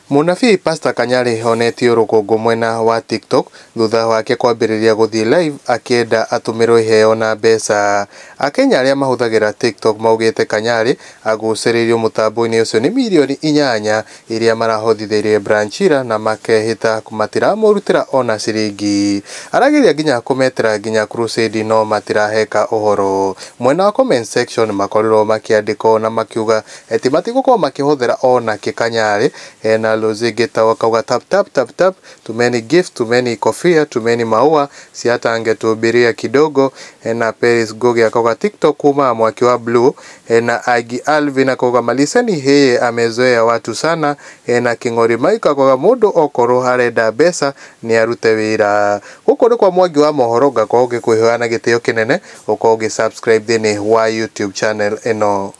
Mũnabii Pastor Kanyarĩ onetio rũkũngũ mwena wa TikTok thutha wake kwambĩrĩria gũthiĩ live akĩenda atũmĩrwo iheo na mbeca. Akenya arĩa mahũthagĩra TikTok maugĩte Kanyarĩ agucĩrĩirio mũtambo-inĩ ũcio nĩ mirioni 8 iria marahotithirie Branchira na makehĩta matiramũrutĩra ona ciringi. Arageria nginya kũmetĩra nginya crusade no matiraheka ũhoro. Mwena wa comment section makorirwo makĩandĩka na makiuga ati matigũkorwo makĩhũthĩra onakĩ Kanyarĩ. Hena Lucy Gitau akauga, "Tap tap tap tap, tumeni gift, tumeni kofia, tumeni maua, si hata angetuhubiria kidogo." Hena Peris Ngugi akauga, "TikTok kuma mwaki wa blue." Hena Agi Alvin akauga, "Maliseni heye amezoea watu sana." Hena King'ori Mike akauga, "Mũndũ okorwo arenda mbeca nĩ arute wĩra." Gũkũ nĩ kwa Mwangi wa mohoro, ngakorwo ngĩkwĩhoya na gĩtĩo kĩnene ũkorwo ũgĩ subscribe thĩinĩ wa YouTube channel ĩno.